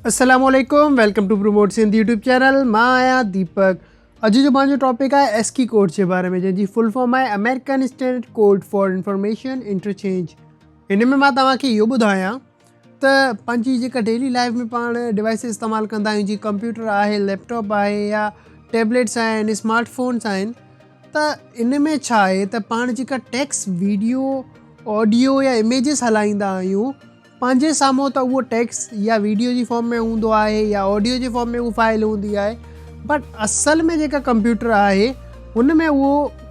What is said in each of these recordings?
السلام عليڪم welcome to promote Sindh YouTube channel مان آهيان ديپڪ اڄ جو پنهنجو ٽاپڪ آهي ايسڪي ڪوڊ جي باري ۾ جنهن جي فل فارم آهي American standard code for information interchange هن ۾ مان توهان کي اهو ٻڌايان ته پنهنجي جيڪا ڊيلي لائف ۾ پاڻ ڊوائسز استعمال ڪندا آهيون جيئن ڪمپيوٽر آهي ليپٽاپ آهي يا ٽيبليٽس آهن اسمارٽ فونس آهن ته ان ۾ ڇا آهي ته پاڻ جيڪا ٽيڪس ويڊيو آڊيو يا اميجز هلائيندا آهيون پنهنجي سامهون ته اهو ٽيڪس يا ويڊيو جي فارم ۾ هوندو آهي يا آڊيو جي فارم ۾ اهو فائل هوندي آهي بٽ اصل ۾ جيڪا ڪمپيوٽر آهي ان ۾ اهو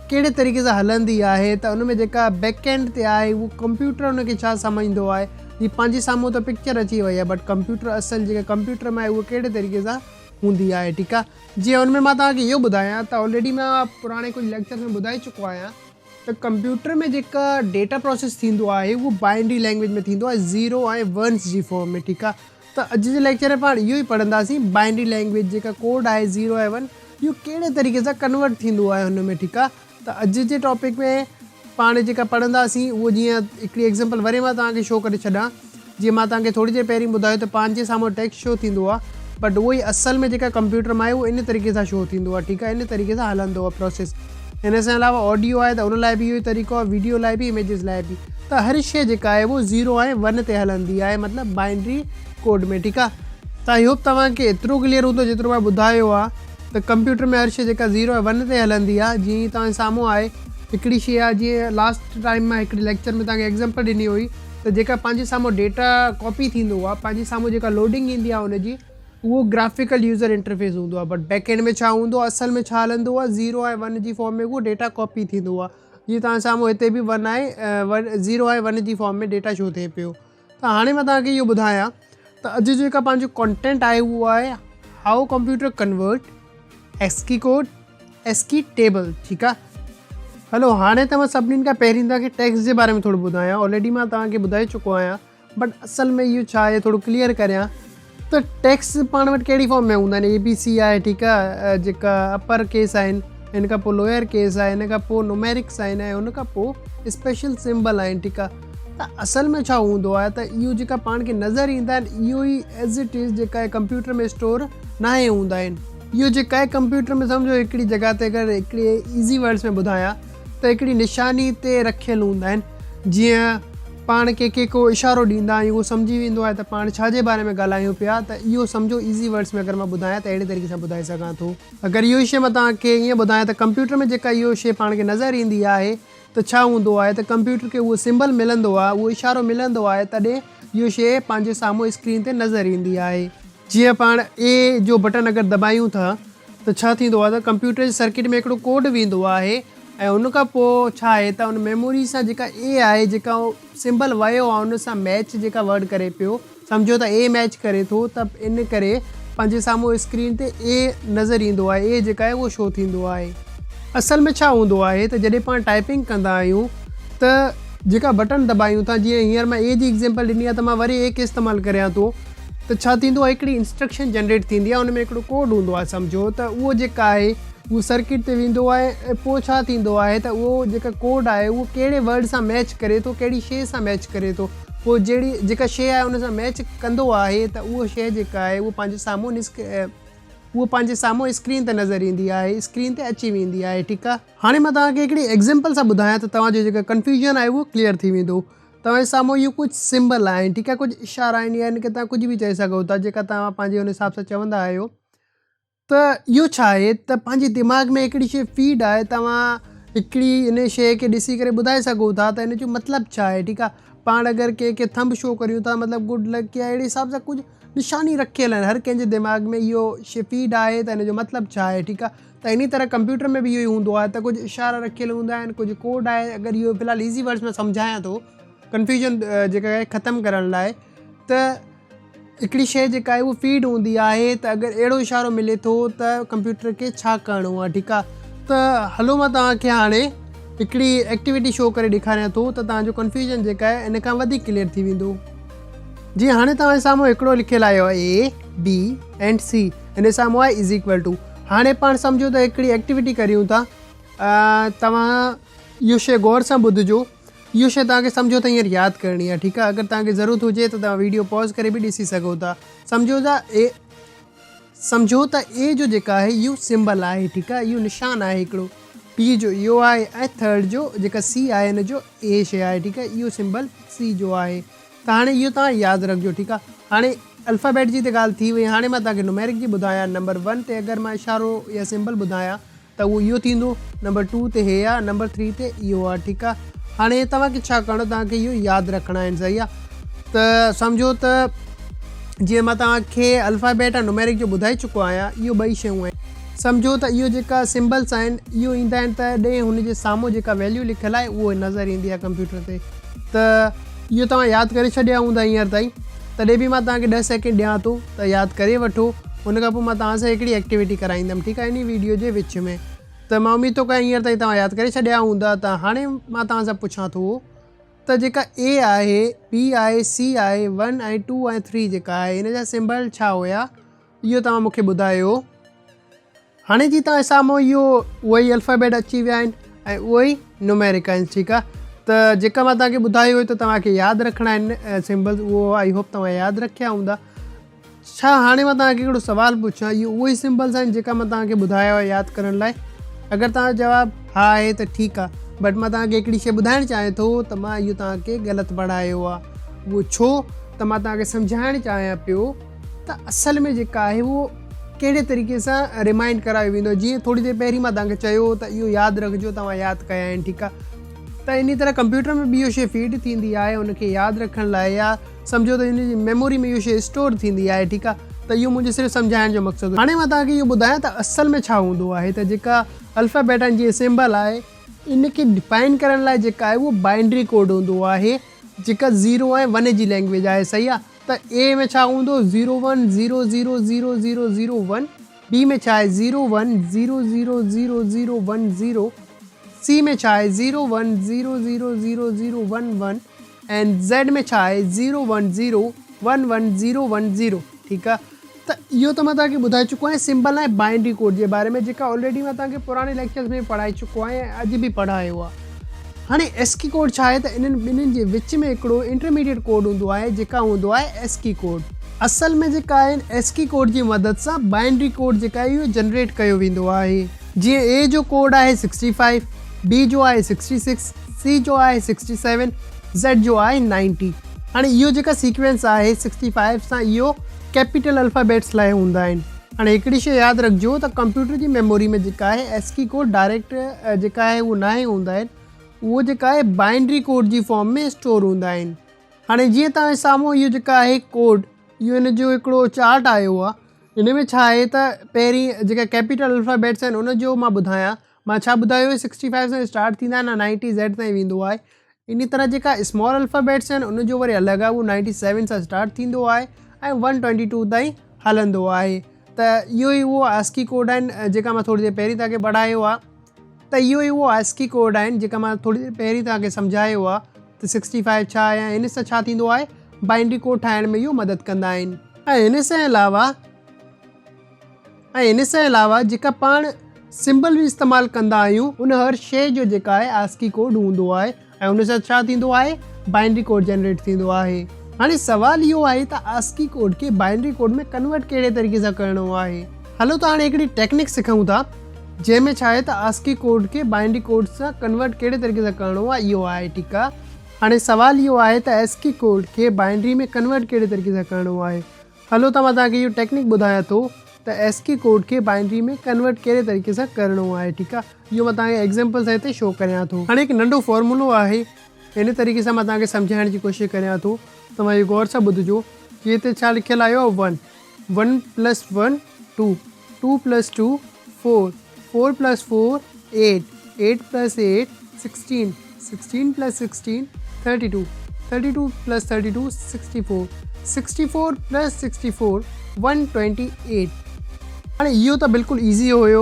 ڪهڙي طريقي سان هلندي آهي ته ان ۾ جيڪا بيڪ اينڊ تي آهي اهو ڪمپيوٽر ان کي ڇا سمجهندو آهي جي پنهنجي سامهون ته پڪچر اچي وئي آهي بٽ ڪمپيوٽر اصل جيڪا ڪمپيوٽر ۾ آهي اهو ڪهڙي طريقي سان هوندي آهي ٺيڪ آهي جي ان ۾ مان توهان کي اهو ٻڌايان ته آلريڊي مان پراڻي ڪجهه ليڪچر ۾ ٻڌائي چڪو آهيان ته ڪمپيوٽر ۾ جيڪا ڊيٽا پروسيس ٿيندو آهي اهو بائنري لينگويج ۾ ٿيندو آهي زيرو ۽ ونس جي فارم ۾ ٺيڪ آهي ته اڄ جي ليڪچر ۾ پاڻ اهو ئي پڙهنداسين بائنري لينگويج جيڪا ڪوڊ آهي زيرو ۽ ون اهو ڪهڙي طريقي سان ڪنورٽ ٿيندو آهي هن ۾ ٺيڪ آهي ته اڄ جي ٽاپڪ ۾ پاڻ جيڪا پڙهنداسين اهو جيئن هڪڙي ايگزامپل وري مان توهان کي شو ڪري ڇڏان جيئن مان توهان کي ٿوري دير پهرين ٻڌايو ته پنهنجي سامهون ٽيڪسٽ شو ٿيندو آهي بٽ اهو ئي اصل ۾ جيڪا ڪمپيوٽر مان آهي اهو ان طريقي سان شو ٿيندو آهي ٺيڪ آهي ان طريقي سان هلندو آهي پروسيس ان سان علاوه آڊيو آهي ته ان لاء به اهو ئي طريقو آهي ويڊيو لاء به اميجز لاء به ته هر شي جيڪا آهي اهو زيرو ۽ ون تي هلندي آهي مطلب بائنري ڪوڊ ۾ ٺيڪ آهي ته I hope توهان کي ايترو ڪليئر هوندو جيترو مان ٻڌايو آهي ته ڪمپيوٽر ۾ هر شي جيڪا زيرو ۽ ون تي هلندي آهي جيئن ئي توهان جي سامهون آهي هڪڙي شي آهي جيئن لاسٽ ٽائيم مان هڪڙي ليڪچر ۾ توهان کي ايگزامپل ڏني هئي ته جيڪا پنهنجي سامهون ڊيٽا ڪاپي ٿيندو آهي پنهنجي سامهون جيڪا لوڊنگ ايندي آهي ان جي اهو گرافيڪل يوزر انٽرفيس هوندو آهي بٽ بيڪ اينڊ ۾ ڇا هوندو آهي اصل ۾ ڇا هلندو آهي زيرو ۽ ون جي فارم ۾ اهو ڊيٽا ڪاپي ٿيندو آهي جيئن توهان سامهون هتي به ون آهي زيرو ۽ ون جي فارم ۾ ڊيٽا شو ٿئي پيو ته هاڻي مان توهان کي اهو ٻڌايان ته اڄ جيڪا پنهنجو ڪانٽينٽ آهي اهو آهي how computer convert ASCII code ASCII table ٺيڪ آ هلو هاڻي ته مان سڀني کان پهرين توهان کي ٽيڪس جي باري ۾ ٿورو ٻڌايان آلريڊي مان توهان کي ٻڌائي چڪو آهيان بٽ اصل ۾ اهو ڇا آهي ٿورو ڪليئر ڪريان ته ٽيڪس پاڻ وٽ ڪهڙي فارم ۾ هوندا آهن اي بي سي آهي ٺيڪ آ جيڪا اپر ڪيس آهن ان کان پوء لوئر ڪيس آهي ان کان پوء نوميرڪس آهن ۽ ان کان پوء اسپيشل سمبل آهن ٺيڪ آ ته اصل ۾ ڇا هوندو آهي ته اهو جيڪا پاڻ کي نظر ايندا آهن اهو ئي ايز it is جيڪا ڪمپيوٽر ۾ اسٽور ناهي هوندا آهن اهو جيڪا آهي ڪمپيوٽر ۾ سمجهو هڪڙي جڳهه تي اگر هڪڙي ايزي ورڊس ۾ ٻڌايان ته هڪڙي نشاني تي رکيل هوندا آهن جيئن پاڻ ڪنهن کي ڪو اشارو ڏيندا آهيون اهو سمجهي ويندو آهي ته پاڻ ڇا جي باري ۾ ڳالهايون پيا ته اهو سمجهو ايزي ورڊس ۾ اگر مان ٻڌايان ته اهڙي طريقي سان ٻڌائي سگهان ٿو اگر اهو ئي شيء مان توهان کي ائين ٻڌايان ته ڪمپيوٽر ۾ جيڪا اهو شيء پاڻ کي نظر ايندي آهي ته ڇا هوندو آهي ته ڪمپيوٽر کي اهو سمبل ملندو آهي اهو اشارو ملندو آهي تڏهن اهو شيء پنهنجي سامهون اسڪرين تي نظر ايندي آهي. جيئن پاڻ اي جو بٽڻ اگر دٻايون ٿا ته ڇا ٿيندو آهي ته ڪمپيوٽر جي سرڪٽ ۾ هڪڙو ڪوڊ ويندو آهي ۽ ان کان پوء ڇا آهي ته ان ميموري سان جيڪا اي آهي جيڪا سمبل ويو آهي ان سان ميچ جيڪا ورڊ ڪري پيو سمجهو ته اي ميچ ڪري ٿو ته ان ڪري پنهنجي سامهون اسڪرين تي اي نظر ايندو آهي اي جيڪا آهي اهو شو ٿيندو آهي. اصل ۾ ڇا هوندو آهي ته جڏهن پاڻ ٽائپنگ ڪندا آهيون ته جيڪا بٽڻ دٻايون ٿا جيئن هينئر مان اي جي ايگزيمپل ڏني آهي ته مان وري اي کي استعمال ڪريان ٿو ته ڇا ٿيندو آهي هڪڙي انسٽرڪشن جنريٽ ٿيندي آهي ان ۾ هڪڙو ڪوڊ هوندو آهي سمجهو ته اهو جيڪا آهي اهو سرڪٽ تي ويندو آهي ۽ پوء ڇا ٿيندو آهي ته اهو جيڪا ڪوڊ آهي اهو ڪهڙي ورڊ سان ميچ ڪري ٿو ڪهڙي شيء سان ميچ ڪري ٿو پوء جهڙي جيڪا شيء آهي ان سان ميچ ڪندو آهي ته اهو شيء جيڪا آهي اهو پنهنجي سامهون اهو پنهنجي سامهون اسڪرين تي نظر ايندي آهي اسڪرين تي اچي ويندي آهي ٺيڪ آهي. هاڻي مان توهان کي هڪڙي ايگزيمپل سان ٻڌايان ته توهان جو جيڪا ڪنفيوزن آهي اهو ڪليئر ٿي ويندو. توهان جي سامهون اهي ڪجهه سمبل آهن ٺيڪ آهي ڪجهه اشارا آهن يا ان کي توهان ڪجهه به چئي سگهو ٿا جيڪا توهان پنهنجي ان حساب سان چوندا آهيو ته اهو ڇا آهي ته پنهنجي دماغ ۾ هڪڙي شي فيڊ آهي توهان هڪڙي ان شي کي ڏسي ڪري ٻڌائي سگهو ٿا ته ان جو مطلب ڇا آهي ٺيڪ آهي پاڻ اگر ڪنهن کي ٿمب شو ڪريون ٿا مطلب گڊ لڪ يا اهڙي حساب سان ڪجهه نشاني رکيل آهن هر ڪنهن جي دماغ ۾ اهو شي فيڊ آهي ته ان جو مطلب ڇا آهي ٺيڪ آهي ته انهي طرح ڪمپيوٽر ۾ به اهو ئي هوندو آهي ته ڪجهه اشارا رکيل هوندا آهن ڪجهه ڪوڊ آهي اگر اهو في الحال ايزي ورڊس ۾ سمجهايان ٿو ڪنفيوزن جيڪا آهي ختم ڪرڻ لاء ته هڪڙي شيء جيڪا آهي اهو فيڊ هوندي آهي ته اگر اهڙو اشارو ملي ٿو ته ڪمپيوٽر کي ڇا ڪرڻو آهي ٺيڪ آهي ته هلو مان توهان کي هاڻي هڪڙي ايڪٽيوٽي شو ڪري ڏيکاريان ٿو ته توهان جو ڪنفيوزن جيڪا آهي ان کان وڌيڪ ڪليئر ٿي ويندو. جي هاڻي توهان جي سامهون هڪڙو لکيل آيو آهي اي بي اينڊ سي ان جي سامهون آهي از ايڪول ٽو هاڻي پاڻ سمجهو ته هڪڙي ايڪٽيوٽي ڪريون ٿا توهان اهو شي غور سان ٻڌجو اهو شيء توهان کي سمجهو ته هينئر ياد ڪرڻي آهي ٺيڪ آهي اگر توهان کي ضرورت هجي ته توهان ويڊيو پاز ڪري به ڏسي سگهو ٿا سمجهو ته اي سمجهو ته اي جو جيڪا آهي اهو سمبل آهي ٺيڪ آهي اهو نشان آهي هڪڙو بي جو اهو آهي ۽ ٿرڊ جو جيڪا سي آهي ان جو اي شيء آهي ٺيڪ آهي اهو سمبل سي جو آهي ته هاڻي اهو توهان ياد رکجو ٺيڪ آهي هاڻي الفابيٽ جي ته ڳالهه ٿي وئي هاڻي مان توهان کي نوميرڪ جي ٻڌايان نمبر ون تي اگر مان اشارو يا سمبل ٻڌايان ته اهو اهو ٿيندو نمبر ٽو تي هي آ نمبر ٿري تي اهو آ ٺيڪ آ هاڻي توهان کي ڇا ڪرڻو توهان کي اهو ياد رکڻا آهن صحيح آ ته سمجهو ته جيئن مان توهان کي الفابيٽ ۽ نوميرڪ جو ٻڌائي چڪو آهيان اهو ٻئي شيون آهن سمجهو ته اهو جيڪا سمبلس آهن اهو ايندا آهن ته ڏي هن جي سامهون جيڪا ويليو لکيل آهي اهو نظر ايندي آهي ڪمپيوٽر تي ته اهو توهان ياد ڪري ڇڏيا هوندا هينئر تائين تڏهن به مان توهان کي ڏهه سيڪنڊ ڏيان ٿو ته ياد ڪري وٺو ان کان پوء مان توهان سان هڪڙي ايڪٽيوٽي ڪرائيندم ٺيڪ آهي انهي ويڊيو جي وچ ۾ ته مان اميد ٿو ڪيان هينئر تائين توهان ياد ڪري ڇڏيا هوندا ته هاڻي مان توهان سان پڇان ٿو ته جيڪا اي آهي بي آهي سي آهي ون ۽ ٽو ۽ ٿري جيڪا آهي ان جا سمبل ڇا هيا اهو توهان مون کي ٻڌايو. هاڻي جي توهان سامهون اهو اهي ئي الفابيٽ اچي ويا آهن ۽ اهي ئي نوميرڪ آهن ٺيڪ آهي ته جيڪا مان توهان کي ٻڌايو هيو ته توهان کي ياد رکڻا آهن سمبلز اهو I hope توهان ياد رکيا هوندا ڇا هاڻي مان توهان کي هڪڙو سوال پڇان اهو اهي ئي سمبلز آهن جيڪا مان توهان کي ٻڌايو آهي ياد ڪرڻ لاء اگر توهان جو جواب ها آهي ته ٺيڪ آهي بٽ مان توهان کي هڪڙي شي ٻڌائڻ چاهيان ٿو ته مان اهو توهان کي غلط پڙهايو آهي اهو ڇو ته مان توهان کي سمجهائڻ چاهيان پيو ته اصل ۾ جيڪا آهي اهو ڪهڙي طريقي سان ريمائنڊ ڪرايو ويندو جيئن ٿوري دير پهرين مان توهان کي چيو هو ته اهو ياد رکجو توهان ياد ڪيا آهن ٺيڪ آهي ته انهي طرح ڪمپيوٽر ۾ به اهو شي فيڊ ٿيندي آهي ان کي ياد رکڻ لاء يا سمجهو ته ان جي ميموري ۾ اهو شي اسٽور ٿيندي آهي ٺيڪ آهي ته اهو منهنجو صرف سمجهائڻ جو مقصد هو هاڻي مان توهان کي اهو ٻڌايان ته اصل ۾ ڇا هوندو آهي ته جيڪا الفابيٽن جي سمبل آهي ان کي ڊفائن ڪرڻ لاء جيڪا آهي اهو بائنري ڪوڊ هوندو آهي جيڪا زيرو ۽ ون جي لينگويج آهي صحيح آهي ته اي ۾ ڇا هوندو zero one zero zero zero zero zero one B ۾ ڇا آهي zero one zero zero zero zero one zero C ۾ ڇا آهي zero one zero zero zero zero one one ۽ Z ۾ ڇا آهي zero one zero one one zero one zero ٺيڪ آهي ته اهو ته مان توهان کي ٻڌائي چڪو آهيان سمبل ۽ بائنري ڪوڊ جي باري ۾ جيڪا آلريڊي مان توهان کي پراڻي ليڪچرز ۾ پڙهائي چڪو آهيان ۽ اڄ به پڙهايو آهي هاڻي ايسڪي ڪوڊ ڇا آهي ته انهن ٻنهين جي وچ ۾ هڪڙو انٽرميڊيٽ ڪوڊ هوندو آهي جيڪا هوندو آهي ايسڪي ڪوڊ. اصل ۾ جيڪا آهي ايسڪي ڪوڊ جي مدد سان بائنري ڪوڊ جيڪا آهي اهو جنريٽ ڪيو ويندو آهي. جيئن اي جو ڪوڊ آهي سڪسٽي فائيو، بي جو آهي سڪسٽي سڪس، سي جو آهي سڪسٽي سيون، زيڊ جو آهي نائنٽي. هاڻي اهو جيڪا سيڪوينس آهي سڪسٽي فائيو سان اهو ڪيپيٽل الفابيٽس لاء هوندا آهن. هاڻي هڪڙي شيء ياد رکجو ته ڪمپيوٽر جي ميموري ۾ جيڪا آهي ايسڪي ڪوڊ ڊائريڪٽ جيڪا آهي اهو ناهي هوندا آهن اهو جيڪا آهي بائنري ڪوڊ جي فارم ۾ اسٽور هوندا آهن. هاڻي جيئن توهان جي سامهون اهو جيڪا آهي ڪوڊ اهو ان جو هڪڙو چارٽ آيو آهي ان ۾ ڇا آهي ته پهرين جيڪا ڪيپيٽل الفابيٽس آهن ان جو مان ٻڌايان مان ڇا ٻڌايو هيو سڪسٽي فائيو سان اسٽارٽ ٿيندا آهن ۽ نائنٽي زيڊ تائين ويندو آهي انهي طرح جيڪا اسمال الفابيٽس آهن ان جو وري الڳ آهي اهو نائنٽي سيون سان اسٽارٽ ٿيندو آهي ۽ ون ٽوئنٽي ٽو تائين هلندو آهي ته اهو ئي اهو آسڪي ڪوڊ آهن جيڪا مان ٿوري دير پهرين توهان کي پڙهايو آهي ته اهو ئي اهو آسڪي ڪوڊ آهن جيڪا مان ٿوري دير پهرين توهان کي سمجهايو آهي ته سڪسٽي فائيو ڇا آهي ۽ ان سان ڇا ٿيندو آهي بائنري ڪوڊ ٺاهڻ ۾ اهو مدد ڪندا آهن ۽ ان سان علاوه ۽ ان سان علاوه جيڪا پاڻ سمبل به استعمال ڪندا آهيون ان هر شيء جو جيڪا آهي آسڪي ڪوڊ هوندو آهي ۽ ان سان ڇا ٿيندو آهي بائنري ڪوڊ جنريٽ ٿيندو آهي. هاڻي سوال اهو آهي ته آسڪي ڪوڊ کي بائنري ڪوڊ ۾ ڪنورٽ ڪهڙي طريقي سان ڪرڻو آهي. هلو ته هاڻي هڪڙي ٽيڪنڪ سکون ٿا جنهن ۾ ڇا آهي ته آسڪي ڪوڊ کي بائنري ڪوڊ سان ڪنورٽ ڪهڙي طريقي سان ڪرڻو آهي اهو آهي ٺيڪ آهي. هاڻي سوال اهو آهي ته آسڪي ڪوڊ کي بائنري ۾ ڪنورٽ ڪهڙي طريقي سان ڪرڻو آهي. هلو ته مان توهان کي اهو ٽيڪنڪ ٻڌايان ٿو ته ايسڪي ڪوڊ کي بائنري ۾ ڪنورٽ ڪهڙي طريقي سان ڪرڻو آهي ٺيڪ آهي اهو مان توهان کي ايگزامپل سان هتي شو ڪريان ٿو. هاڻي هڪ ننڍو فارمولو آهي ان طريقي سان مان توهان کي سمجهائڻ جي ڪوشش ڪريان ٿو توهان اهو غور سان ٻڌجو جي هتي ڇا لکيل آيو آهي one one plus one two two plus two four four plus four eight eight plus eight sixteen sixteen plus sixteen thirty two thirty two plus thirty two sixty four sixty four plus sixty four one twenty eight. هاڻي اهو ته بلڪل easy have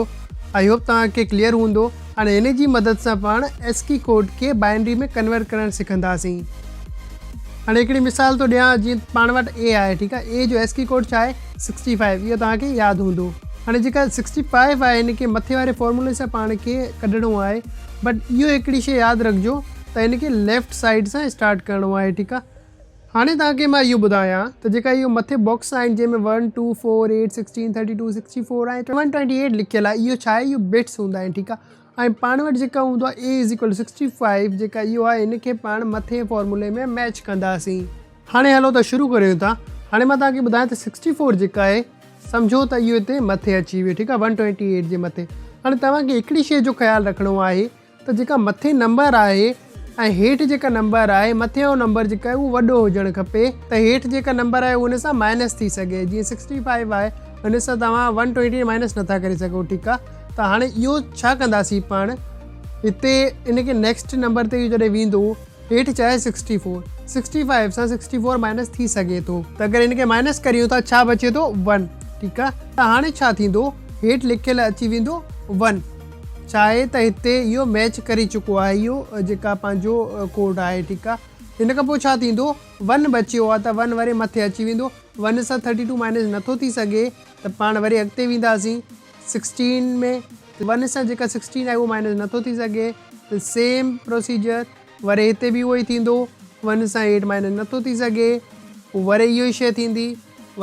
I hope توهان کي clear هوندو هاڻي ان جي مدد سان پاڻ ايسڪي ڪوڊ کي بائنري ۾ ڪنورٽ ڪرڻ سکنداسين. هاڻي هڪڙي مثال ٿو ڏيان جيئن پاڻ وٽ اي آهي ٺيڪ آهي اي جو ايسڪي ڪوڊ ڇا آهي سڪسٽي فائيو اهو توهان کي ياد هوندو هاڻي جيڪا سڪسٽي فائيو آهي ان کي مٿي واري فارمولي سان پاڻ کي ڪڍڻو آهي بٽ اهو هڪڙي شي ياد رکجو ته ان کي ليفٽ سائيڊ سان اسٽارٽ ڪرڻو آهي ٺيڪ آ. هاڻي توهان کي مان اهو ٻڌايان ته جيڪا اهو مٿي باڪس آهن جنهن ۾ one two four eight sixteen thirty two sixty four ۽ one twenty eight لکيل آهي اهو ڇا آهي اهو بٽس هوندا آهن ٺيڪ آهي ۽ پاڻ وٽ جيڪا هوندو آهي A is equal to sixty five جيڪا اهو آهي ان کي پاڻ مٿي فارمولي ۾ ميچ ڪنداسين. هاڻي هلو ته شروع ڪريون ٿا. هاڻي مان توهان کي ٻڌايان ته سڪسٽي فور جيڪا آهي سمجهو ته اهو هتي مٿي اچي ويو ٺيڪ آهي ون ٽوئنٽي ايٽ جي مٿي. هاڻي توهان کي هڪڙي شيء جو خيال رکڻو آهي ته جيڪا مٿي نمبر آهي ۽ هيٺ جيڪا نمبر آهي مٿي وارو نمبر جيڪا آهي اهو وڏو هجڻ کپي ته هيٺ جيڪا نمبر آهي ان سان مائنس ٿي سگهي جيئن سڪسٽي فائيو آهي ان سان توهان ون ٽوئنٽي مائنس نٿا ڪري سگهو ٺيڪ آهي ته هاڻي اهو ڇا ڪنداسين پاڻ هتي ان کي نيڪسٽ نمبر تي جڏهن ويندو هيٺ چاهي سڪسٽي فور سڪسٽي فائيو سان سڪسٽي فور مائنس ٿي سگهي ٿو ته اگر ان کي مائنس ڪريون ٿا ڇا بچي ٿو ون ٺيڪ آهي ته هاڻي ڇا ٿيندو هيٺ لکيل اچي ويندو ون ڇا آهي ته هتي اهو ميچ ڪري چڪو آهي اهو جيڪا پنهنجو ڪوڊ آهي ٺيڪ آهي ان کان پوء ڇا ٿيندو ون بچيو آهي ته ون وري مٿي اچي ويندو ون سان ٿرٽي ٽو مائنس نٿو ٿي سگهي ته پاڻ وري اڳتي وينداسين سڪسٽين ۾ ون سان جيڪا سڪسٽين آهي اهو مائنس نٿو ٿي سگهي ته سيم پروسيجر وري هتي به اهو ئي ٿيندو ون سان ايٽ مائنس نٿو ٿي سگهي پوء وري اهو ئي شيء ٿيندي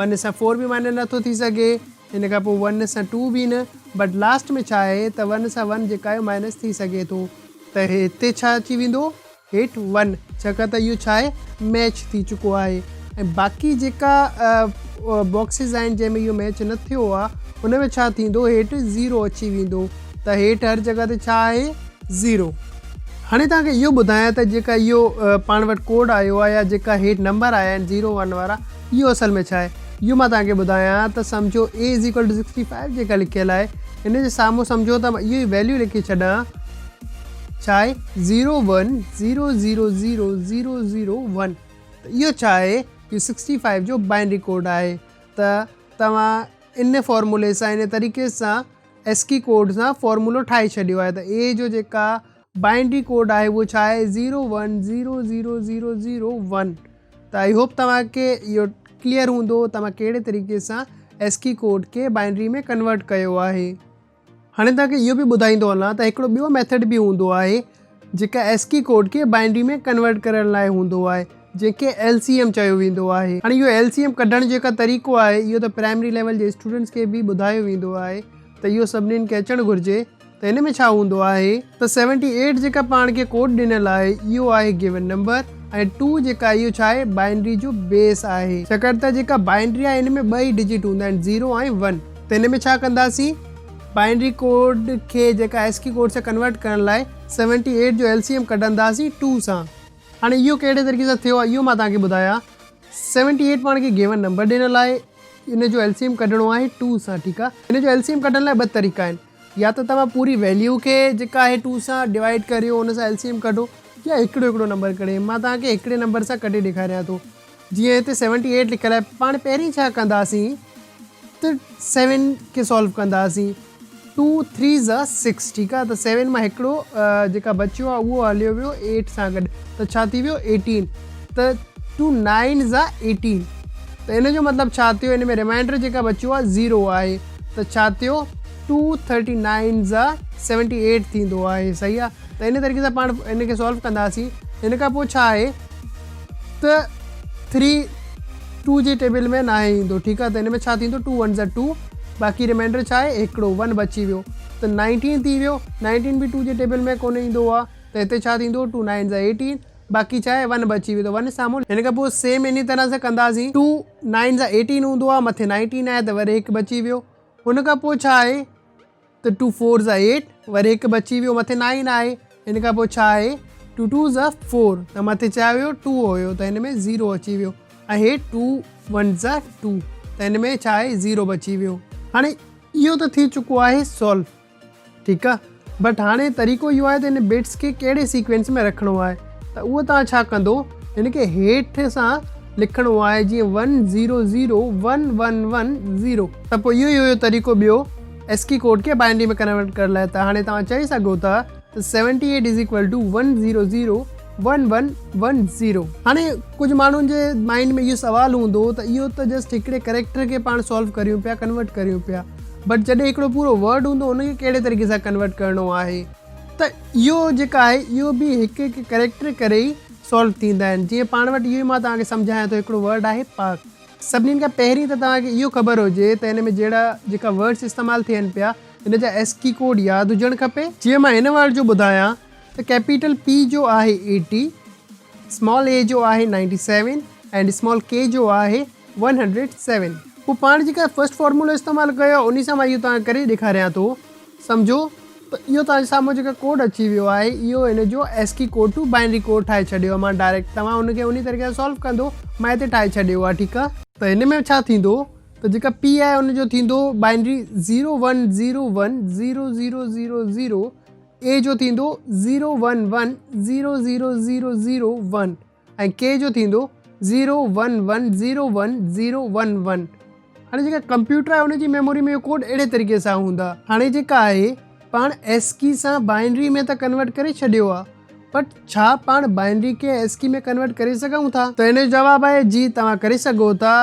ون سان فور به مائنس نٿو ٿي سگهي ان کان پوء ون سان ٽو به نه بٽ لاسٽ ۾ ڇا آهي ته ون سان ون جيڪا آهي مائنس ٿي سگهي ٿو ته هتي ڇا اچي ويندو هيٺ ون ڇاڪاڻ ته اهو ڇا آهي ميچ ٿي چڪو آهي ۽ باقي جيڪا باڪسز آهن جنهن ۾ اهو ميچ نه ٿيو آهي ان ۾ ڇا ٿيندو هيٺ زيرو اچي ويندو ته هيٺ هر جڳهه تي ڇا آهي زيرو. هاڻي توهان کي اهو ٻڌايان ته جيڪا اهو پاڻ وٽ ڪوڊ آيو آهي يا جيڪا هيٺ نمبر آيا آهن زيرو ون وارا اهو اصل ۾ ڇا آهي؟ اهو مان توهان کي ٻڌايان ته سمجهو A is equal to sixty five جيڪا لکيل آهي ان جي سامهون سمجهو ته مان اهو ئي ويليو لکي ڇڏان ڇا آهي zero one zero zero zero zero zero one ته اهو ڇا آهي اهو سڪسٽي فائيو جو بائنري ڪوڊ آهي ته توهان ان فارمولي سان ان طريقي سان ايسڪي ڪوڊ سان فارمولو ٺاهي ڇڏيو آهي ته اي جو جيڪا بائنري ڪوڊ آهي اهو ڇا آهي zero one zero zero zero zero one ته I hope توهان کي اهو ڪليئر هوندو توهان ڪهڙي طريقي سان ايسڪي ڪوڊ کي بائنري ۾ ڪنورٽ ڪيو آهي. هاڻي توهان کي اهو به ٻڌائيندو هلان ته هڪڙو ٻيو ميٿڊ به هوندو آهي جيڪا ايسڪي ڪوڊ کي بائنري ۾ ڪنورٽ ڪرڻ لاء هوندو آهي جنهن کي ايل سي ايم چيو ويندو آهي. هاڻي اهو ايل سي ايم ڪڍڻ جيڪا طريقو آهي اهو ته پرائمري ليول جي اسٽوڊنٽس کي به ٻڌايو ويندو آهي ته اهو سڀني کي اچڻ گهرجي ته هن ۾ ڇا هوندو آهي ته سيونٽي ايٽ جيڪا پاڻ کي ڪوڊ ڏنل آهي اهو آهي گيون نمبر ۽ ٽو جيڪا اهو ڇا آهي بائنري جو بيس آهي ڇاڪاڻ ته جيڪا بائنري آهي ان ۾ ٻه ئي ڊجٽ هوندا آهن زيرو ۽ ون ته هن ۾ ڇا ڪنداسين بائنري ڪوڊ کي جيڪا ايسڪي ڪوڊ سان ڪنورٽ ڪرڻ لاء سيونٽي ايٽ جو ايل سي ايم ڪڍنداسين ٽو سان هاڻي اهو ڪهڙي طريقي سان ٿيو آهي اهو مان توهان کي ٻڌايان سيونٽي ايٽ پاڻ کي گيون نمبر ڏنل آهي ان جو ايل سي ايم ڪڍڻو آهي ٽو سان ٺيڪ آهي ان جو ايل سي ايم ڪڍڻ لاء ٻه طريقا آهن يا ته توهان پوري ويليو کي جيڪا آهي ٽو سان ڊوائيڊ ڪريو ان سان ايل سي ايم ڪڍو يا هڪڙو هڪڙو نمبر ڪڍي مان توهان کي هڪڙي نمبر سان ڪڍي ڏيکاريان ٿو جيئن هتي سيونٽي ايٽ لکيل آهي پاڻ پهرين ڇا ڪنداسين ته سيون کي سالو ڪنداسين ٽو ٿري زا سڪس ٺيڪ آهي ته سيون مان هڪڙو جيڪا بچيو آهي اهو هليو ويو ايٽ سان گڏ ته ڇا ٿي ويو ايٽين ته ٽو نائن زا ايٽين ته ان جو مطلب ڇا ٿيو ان ۾ ريمائنڊر جيڪا بچيو آهي زيرو آهي ته ڇا ٿيو ٽو ٿرٽي نائن زا سيونٽي ايٽ ٿيندو آهي صحيح آهي ته ان طريقي سان پاڻ ان کي سالو ڪنداسين ان کان پوء ڇا آهي ته ٿري ٽو جي ٽيبل ۾ ناهي ايندو ٺيڪ آهي ته ان ۾ ڇا ٿيندو ٽو ون زا ٽو باقي ريمائنڊر ڇا آهي هڪڙو ون بچي ويو ته نائنٽين ٿي ويو نائنٽين به ٽو جي ٽيبل ۾ ڪونه ايندو آهي ته هتي ڇا ٿيندو ٽو نائن زا ايٽين باقي ڇا آهي ون بچي ويو ته ون سامهون هن کان پوء سيم انهي طرح سان ڪنداسين ٽو نائن زا ايٽين هوندو آهي مٿي نائنٽين آهي ته وري هڪ بچي ويو ان کان پوء ڇا آهي ته ٽو فور زا ايٽ وري هڪ بچي ويو مٿي نائن آهي ان کان پوء ڇا آهي ٽو ٽو زا فور ته مٿي ڇا هيو ٽو هيو ته هن ۾ زيرو اچي ويو ۽ هي ٽو ون زا ٽو ته هن ۾ ڇا آهي زيرو بچي ويو هاڻي اهو ته ٿي چڪو آهي سالو ٺيڪ آهي بٽ هاڻي طريقو اهو آهي ته هن بٽس کي ڪهڙي سيڪوينس ۾ رکڻو آهي ته اهو توهان ڇا ڪندو هن کي هيٺ سان لکڻو آهي جيئن one zero zero one one one zero ته پوء اهو ئي هيو طريقو ٻيو ايسڪي ڪوڊ کي بائنري ۾ ڪنورٽ ڪرڻ لاء ته هاڻي توهان چئي سگهو ٿا ته seventy eight is equal to one zero zero one one one zero. هاڻي ڪجهه ماڻهن جي مائنڊ ۾ اهو سوال هوندو ته اهو ته جسٽ هڪڙي ڪريڪٽر کي پاڻ سالو ڪريون پيا ڪنورٽ ڪريون پيا بٽ جڏهن هڪڙو پورو ورڊ هوندو ان کي ڪهڙي طريقي سان ڪنورٽ ڪرڻو آهي. ته اهو جيڪا آهي اهو به هڪ هڪ ڪريڪٽر ڪري ئي سالو ٿيندا آهن. جيئن پاڻ وٽ اهو ئي مان توهان کي سمجهايان ٿو هڪڙو ورڊ آهي پاڪ. سڀني کان پهرين ته توهان کي اهو خبر هجي ته هن ۾ جهڙا جيڪا ورڊس استعمال ٿين پيا ان جا ايسڪي ڪوڊ ياد هجڻ کپي. جيئن مان هن ورڊ جو ٻڌايان ته ڪيپيٽل پي جو آهي ايٽي، اسمال اي جو آهي نائنٽي سيون اينڊ اسمال ڪي جو آهي ون هنڊريڊ سيون. پوء پاڻ جيڪا فرسٽ فارمولو استعمال ڪيو آهي انهي سان مان اهو توهان کي ڪري ڏيکاريان ٿو. سمجهو ته اهو توهان جي سامهون جيڪا ڪوڊ اچي ويو آهي اهو هن جو ASCII code to binary code ٺاهي ڇڏيو آهي مان ڊائريڪٽ توهان ان کي انهي طريقي سان سالو ڪندو مان هتي ٺاهي ڇڏيو آهي ٺيڪ آهي. ته هن ۾ ڇا ٿيندو ته جيڪا پي آهي ان جو ٿيندو binary zero one zero one zero zero zero zero A جو ٿيندو zero one one zero zero zero zero one ۽ K جو ٿيندو zero one one zero one zero one one. هاڻي جيڪا ڪمپيوٽر آهي ان جي ميموري ۾ اهو ڪوڊ اهڙي طريقي سان هوندا. هاڻي جيڪا آهي پاڻ ايسڪي سان بائنري ۾ ته ڪنورٽ ڪري ڇڏيو آهي بٽ ڇا پاڻ بائنري کي ايسڪي ۾ ڪنورٽ ڪري سگهون ٿا؟ ته ان جو جواب آهي جي توهان ڪري سگهو ٿا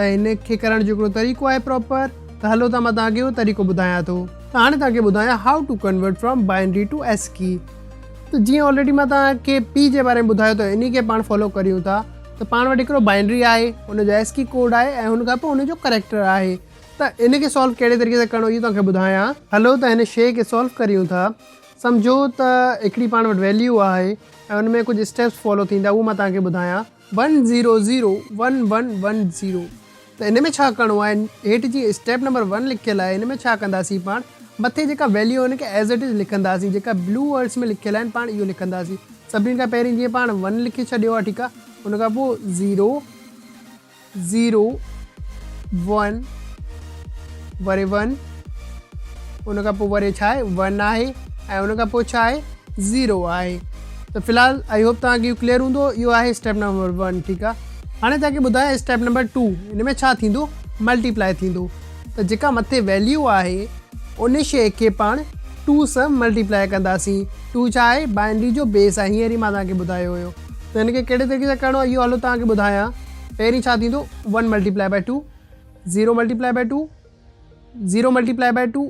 ۽ ان کي ڪرڻ جو هڪڙو طريقو آهي پراپر ته هلو ته مان توهان کي اهو طريقو ٻڌايان ٿو. ته هاڻي توهان کي ٻڌايان how to convert from binary to ASCII. ته جيئن آلريڊي مان توهان کي پي جي باري ۾ ٻڌايو ته انهي کي پاڻ فالو ڪريون ٿا ته پاڻ وٽ هڪڙو بائنري آهي ان جو ايسڪي ڪوڊ آهي ۽ ان کان پوء ان جو ڪريڪٽر آهي ته ان کي سالو ڪهڙي طريقي سان ڪرڻو اهو توهان کي ٻڌايان. هلو ته هن شيء کي سالو ڪريون ٿا. سمجهو ته هڪڙي پاڻ وٽ ويليو آهي ۽ ان ۾ ڪجهه اسٽيپس فالو ٿيندا اهو مان توهان کي ٻڌايان. One zero zero one one one zero ته ان ۾ ڇا ڪرڻو آهي هيٺ جيئن اسٽيپ نمبر ون لکيل آهي ان ۾ ڇا ڪنداسين پاڻ مٿي جيڪا ويليو آهي ان کي ايز it is لکنداسين جيڪا بلو ورڊس ۾ لکيل آهن پاڻ اهو لکنداسين سڀني کان پهرين جيئن پاڻ ون لکي ڇڏيو آهي ٺيڪ آهي ان کان پوء زيرو زيرو ون وري ون ان کان پوء وري ڇا آهي ون آهي ۽ ان کان پوء ڇا آهي زيرو آهي ته في الحال I hope توهان کي اهو ڪليئر هوندو اهو آهي اسٽيپ نمبر ون ٺيڪ آهي هاڻي توهان کي ٻڌايان اسٽيپ نمبر ٽو ان ۾ ڇا ٿيندو ملٽيپلائي ٿيندو ته جيڪا مٿي ويليو آهي ان شيء کي پاڻ ٽو سان ملٽيپلائي ڪنداسين ٽو ڇا آهي بائنري جو بيس آهي هينئر ئي مان توهان کي ٻڌايو هيو ته هن کي ڪهڙي طريقي سان ڪرڻو آهي اهو هلو توهان کي ٻڌايان پهرين ڇا ٿيندو one multiply by two zero multiply by two zero multiply by two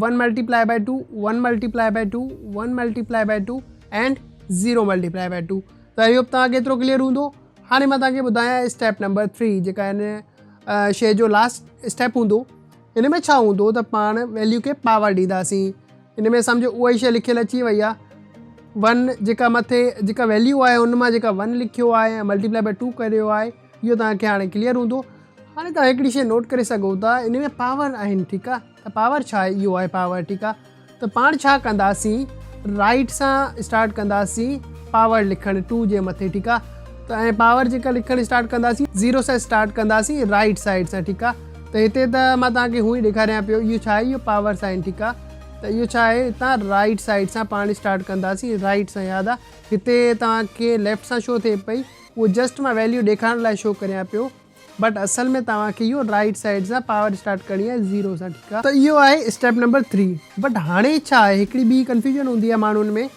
one multiply by two one multiply by two one multiply by two and zero multiply by two. ته I hope توهان کي ايترو clear هوندو. هاڻي مان توهان کي ٻڌايان اسٽيپ نمبر ٿري جيڪا هن شيء جو لاسٽ اسٽيپ هوندو. هن ۾ ڇا هوندو ته پاڻ ويليو کي پاور ڏينداسين. هن ۾ سمجهو اها ئي شيء لکيل اچي وئي آهي ون جيڪا مٿي جيڪا ويليو آهي ان مان جيڪا ون لکيو آهي ۽ ملٽيپلائي باء ٽو ڪريو آهي اهو توهان کي هاڻي ڪليئر هوندو. هاڻي توهان هڪڙي شيء نوٽ ڪري سگهو ٿا ان ۾ پاور آهن ٺيڪ آهي. ته پاور ڇا آهي اهو آهي پاور ٺيڪ آهي ته پاڻ ڇا ڪنداسين رائيٽ سان اسٽارٽ ڪنداسين پاور لکڻ ٽو جي مٿي ٺيڪ آهي ته ۽ پاور جيڪا لکڻ اسٽارٽ ڪنداسين زيرو سان اسٽارٽ ڪنداسين رائيٽ سائيڊ سان ٺيڪ آهي ته هتي ته مان توهان کي هونئن ڏيکاريان پيو اهو ڇا آهي اهو پاور سائن ٺيڪ آهي ته اهو ڇا آهي هتان رائيٽ سائيڊ سان پاڻ اسٽارٽ ڪنداسين رائيٽ سان ياد آهي هتي توهان کي ليفٽ سان شو ٿئي پئي اهو جسٽ مان ويليو ڏيکارڻ لاء شو ڪريان پيو بٽ اصل ۾ توهان کي اهو رائيٽ سائيڊ سان پاور اسٽارٽ ڪرڻي آهي زيرو سان ٺيڪ آهي. ته اهو آهي اسٽيپ نمبر ٿري بٽ هاڻي ڇا آهي هڪڙي ٻي ڪنفيوزن هوندي آهي ماڻهن ۾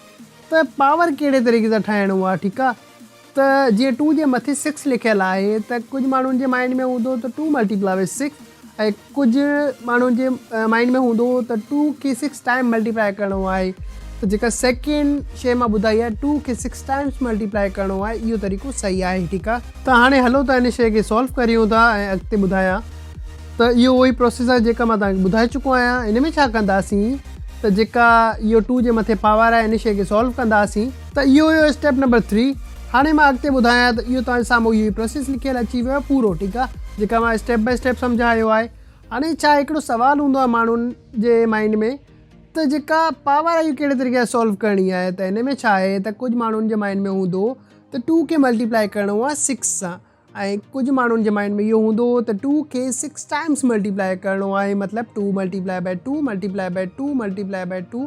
ته پاور ڪهڙي طريقي سان ٺاهڻو آهي ٺيڪ آهي ته جيئن ٽو جي مٿي سڪس لکيل آهي ته ڪجهه ماڻهن جي مائنڊ ۾ هوندو ته ٽو ملٽيپلائي باء سڪس ۽ ڪجهه ماڻهن جي مائنڊ ۾ هوندو هو ته ٽو کي سڪس ٽائيم ملٽيپلائي ڪرڻو آهي ته جيڪا سيڪنڊ شيء مان ٻڌائي آهي ٽو کي سڪس ٽائيمس ملٽيپلائي ڪرڻو آهي اهو طريقو صحيح آهي ٺيڪ آهي. ته هاڻي هلو ته ان شيء کي سالو ڪريون ٿا ۽ اڳتي ٻڌايان ته اهو اهو ئي پروسيس آهي جيڪا مان توهان کي ٻڌائي چڪو آهيان ان ۾ ڇا ڪنداسين ته جيڪا اهو ٽو جي مٿي پاور آهي ان شيء کي سالو ڪنداسين ته اهو هيو اسٽيپ نمبر ٿري هاڻي مان اڳتي ٻڌايان ته اهو توهان جي سامهون اهو ئي پروسيس لکيل اچي ويو آهي پورو ٺيڪ آهي جيڪا مان اسٽيپ باء اسٽيپ سمجهايو آهي هاڻي ڇا هڪڙو سوال هوندو آهي ماڻهن جي مائنڊ ۾ ته جيڪا پاور آهي اهو ڪهڙي طريقي سان سالو ڪرڻي آهي ته هن ۾ ڇا آهي ته ڪجهه ماڻهن جي مائنڊ ۾ هوندو ته ٽو کي ملٽيپلائي ڪرڻو آهي سڪس سان ۽ ڪجهه ماڻهن جي مائنڊ ۾ اهو هوندو هو ته ٽو کي سڪس ٽائمس ملٽيپلائي ڪرڻو آهي مطلب two multiply by two multiply by two multiply by two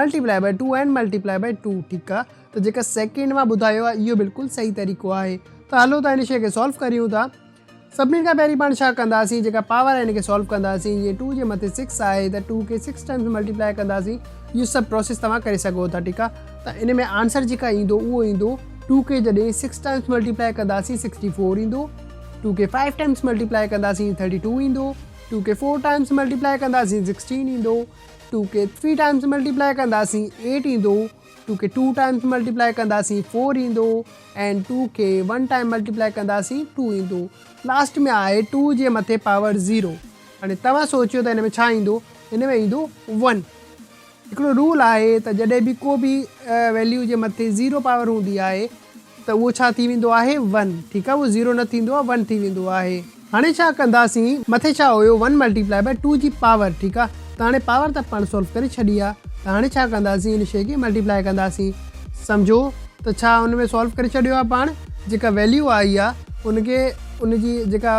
multiply by two and multiply by two ٺيڪ آهي ته جيڪا سيڪنڊ مان ٻڌايو آهي اهو بلڪل صحيح طريقو آهي ته هلو ته هن شيء کي سالو ڪريون ٿا سڀني کان پهرين پاڻ ڇا ڪنداسين جيڪا پاور آهي ان کي سالو ڪنداسين جيئن ٽو جي مٿي سڪس آهي ته ٽو کي سڪس ٽائمس ملٽيپلائي ڪنداسين اهو سڀ پروسيس توهان ڪري سگهو ٿا ٺيڪ آهي ته ان ۾ آنسر جيڪا ايندو اهو ايندو ٽو کي جڏهن سڪس ٽائمس ملٽيپلائي ڪنداسين سڪسٽي فور ايندو، ٽو کي فائيو ٽائمس ملٽيپلائي ڪنداسين ٿرٽي ٽو ايندو، ٽو کي فور ٽائمس ملٽيپلائي ڪنداسين سڪسٽين ايندو، 2 کي 3 ٽائمز ملٽيپلائي ڪنداسين 8 ايندو، 2 کي 2 ٽائمز ملٽيپلائي ڪنداسين 4 ايندو ۽ 2 کي 1 ٽائم ملٽيپلائي ڪنداسين 2 ايندو. لاسٽ ۾ آهي 2 جي مٿي پاور 0. هاڻي توهان سوچيو ته ان ۾ ڇا ايندو؟ ان ۾ ايندو 1. هڪڙو رول آهي ته جڏهن به ڪو به ويليو جي مٿي 0 پاور هوندي آهي ته اهو ڇا ٿي ويندو آهي 1 ٺيڪ آهي اهو 0 نه ٿيندو آهي 1 ٿي ويندو آهي. هاڻي ڇا ڪنداسين مٿي ڇا هيو 1 ملٽيپلائي بائي 2 جي پاور ٺيڪ آهي ته هاڻي پاور ته پاڻ سولو ڪري ڇڏي آهي ته هاڻي ڇا ڪنداسين ان شي کي ملٽيپلائي ڪنداسين سمجهو ته ڇا ان ۾ سولو ڪري ڇڏيو آهي پاڻ جيڪا ويليو آئي آهي ان کي ان جي جيڪا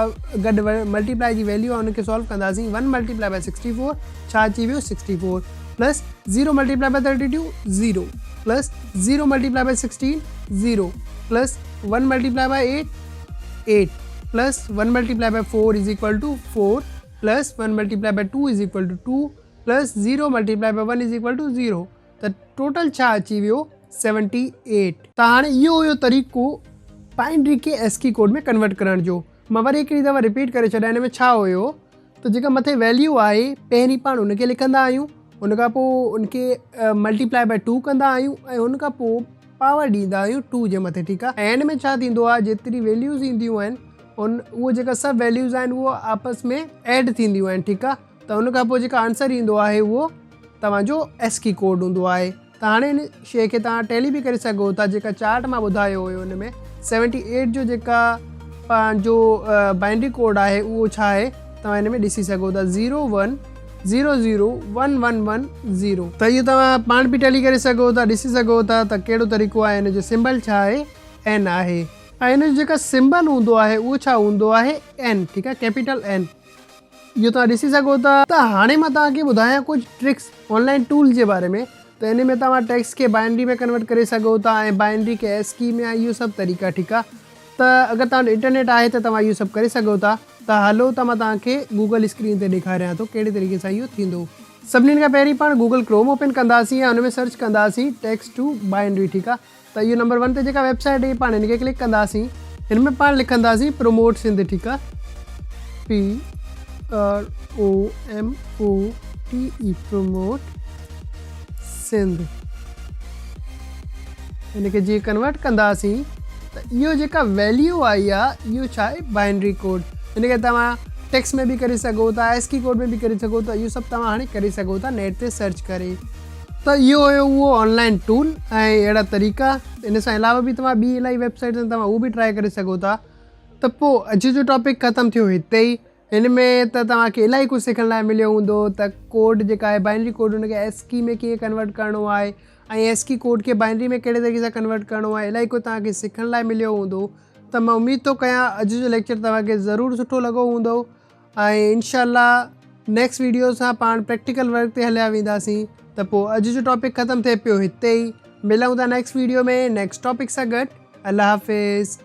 گڏ ملٽيپلائي جي ويليو آهي ان کي سولو ڪنداسين 1 ملٽيپلائي بائي 64 ڇا اچي ويو 64 plus 0 multiply by 32 0 plus 0 multiply by 16 0 plus 1 multiply by 8 8 plus 1 multiply by 4 is equal to 4 plus 1 multiply by 2 is equal to 2 plus 0 multiply by 1 is equal to 0. ته total ڇا اچي ويو 78. ته هاڻي اهو هيو طريقو بائنري کي ايسڪي ڪوڊ ۾ ڪنورٽ ڪرڻ جو. مان وري هڪڙي دفعا رپيٽ ڪري ڇڏيان ان ۾ ڇا هيو ته جيڪا مٿي ويليو آهي پهرين پاڻ ان کي لکندا آهيون ان کان پوء ان کي ملٽيپلائي بائي 2 ڪندا آهيون ۽ ان کان پوء پاور ڏيندا آهيون 2 جي مٿي ٺيڪ آهي. ۽ ان ۾ ڇا ٿيندو آهي جيتري ويليوز اينديون آهن ان اهو جيڪا سڀ ويليوز آهن اهو آپس ۾ ايڊ ٿينديون آهن ٺيڪ آهي. ته ان کان پوء جيڪا آنسر ايندو آهي اهو توهان جو ايسڪي ڪوڊ هوندو آهي. ته هاڻي ان شيء کي توهان ٽيلي به ڪري سگهو ٿا جيڪا چارٽ مان ٻڌايو هيو ان ۾ 78 جو جيڪا پنهنجو بائنري ڪوڊ آهي اهو ڇا آهي توهان ان ۾ ڏسي سگهو ٿا 0 1 0 0 1 1 1 0. ته اهو توهان پاڻ به ٽيلي ڪري سگهو ٿا ڏسي سگهو ٿا ته ڪهڙو طريقو آهي ان جو سمبل ڇا آهي اين آهي ۽ ان جو جيڪا سمبل هوندو آهي اهو ڇا هوندو آهي اين ٺيڪ آهي ڪيپيٽل اين. اهو توهان ڏسي سگهو ٿا. ته هاڻي مان توهان کي ٻڌايان ڪجهه ٽرڪس آن لائين ٽول جي باري ۾ ته ان ۾ توهان ٽيڪسٽ کي بائنري ۾ ڪنورٽ ڪري سگهو ٿا ۽ بائنري کي ايسڪي ۾ ۽ اهو سڀ طريقا ٺيڪ آ ته اگر توهان وٽ انٽرنيٽ آهي ته توهان اهو سڀ ڪري سگهو ٿا ته هلو ته مان توهان کي گوگل اسڪرين تي ڏيکاريان ٿو ڪهڙي طريقي سان اهو ٿيندو. سڀني کان پهرين پاڻ گوگل ڪروم اوپن ڪنداسين ۽ ان ۾ سرچ ڪنداسين ٽيڪسٽ ٽو بائنري ٺيڪ آ ته اهو نمبر ون تي جيڪا ويب سائيٽ آهي پاڻ ان کي ڪلڪ ڪنداسين. هن ۾ پاڻ لکنداسين پروموٽ سنڌ ٺيڪ آ P R O M O T E promote Sindh ان کي جيئن ڪنورٽ ڪنداسين ته اهو جيڪا ويليو آئي آ اهو ڇا آهي بائنري ڪوڊ. ان کي توهان ٽيڪسٽ ۾ به ڪري سگهو ٿا ايسڪي ڪوڊ ۾ به ڪري سگهو ٿا اهو سڀ توهان هاڻي ڪري سگهو ٿا نيٽ تي سرچ ڪري. ته اهو هيو اهو آن لائين ٽول ۽ اهڙا طريقا. ان سان علاوه به توهان ٻي الاهي ويب سائيٽس آهن توهان اهو به ٽرائي ڪري سگهو ٿا. ته پوء اڄ جو ٽاپڪ ختم ٿيو هتي ئي. هن ۾ ته توهان کي الاهي ڪجهه سکڻ لاء مليو هوندو ته ڪوڊ جيڪا آهي بائنري ڪوڊ ان کي ايسڪي ۾ ڪيئن ڪنورٽ ڪرڻو آهي ۽ ايسڪي ڪوڊ کي بائنري ۾ ڪهڙي طريقي سان ڪنورٽ ڪرڻو آهي الاهي ڪجهه توهان کي سکڻ لاء مليو هوندو. ته مان اميد ٿو ڪيان اڄ جو ليڪچر توهان کي ضرور سٺو لڳو هوندو. ۽ انشاء الله نيڪسٽ ويڊيو سان پاڻ پريڪٽيڪل ورڪ تي هليا وينداسين ته پوء اڄ جو ٽاپڪ ختم ٿئي پيو هتي ئي ملون ٿا نيڪسٽ ويڊيو ۾ نيڪسٽ ٽاپڪ سان گڏ الله حافظ.